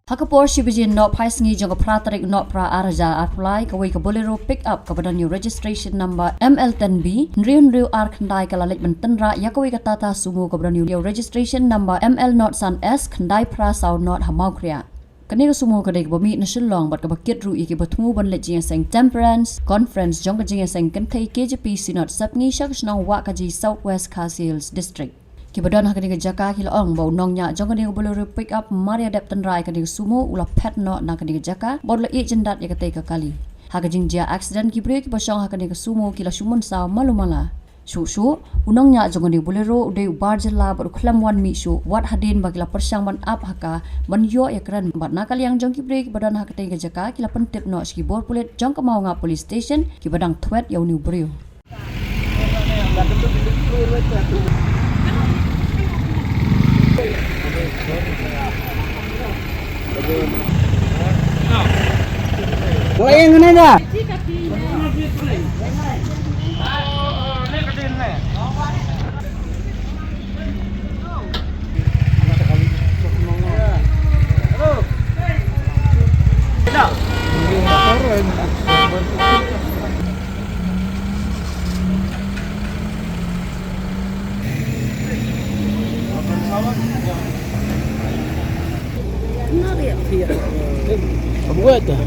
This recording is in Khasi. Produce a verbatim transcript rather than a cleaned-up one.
Ha ka por shi baje nohphai sngi jong ka phra tarik Nohprah ar hajar arphew lai, kawei ka Bolero pickup kaba don ïa u registration number M L ten B hynriew hynriew ar khyndai ka la leit ban tynrah ïa kawei ka Tata Sumo kaba don ïa u registration number M L nought san S khyndai phra saw nought ha Mawkhriah. Kane ka sumo ka dei kaba mih na Shillong bad kaba kit ruh ïa kiba thmu ban leit jingïaseng Temperance Conference jong ka jingïaseng kynthei K J P Synod Sepngi sha ka shnong Wahkaji, South West Khasi Hills District. Kiba don ha kane ka jaka ki la ong ba u nongñiah jong kane ka Bolero pickup mar ïa dep tynrah ïa kane ka sumo u la phet noh na kane ka jaka bad u la ïeh jyndat ïa katei ka kali. Ha ka jingjia accident ki briew kiba shong ha kane ka sumo ki la shu mynsaw malu mala. Shuh shuh, u nongñiah jong kane ka Bolero u dei u bar jylla bad u khlem wan mih shuh wat hadien ba ki la pyrshang ban ap ha ka ban ïoh ïakren bad na ka liang jong ki briew kiba don ha katei ka jaka ki la pyntip noh sha ki bor pulit jong ka Mawngap Police Station kiba dang thwet ïa une u briew. Buat dah.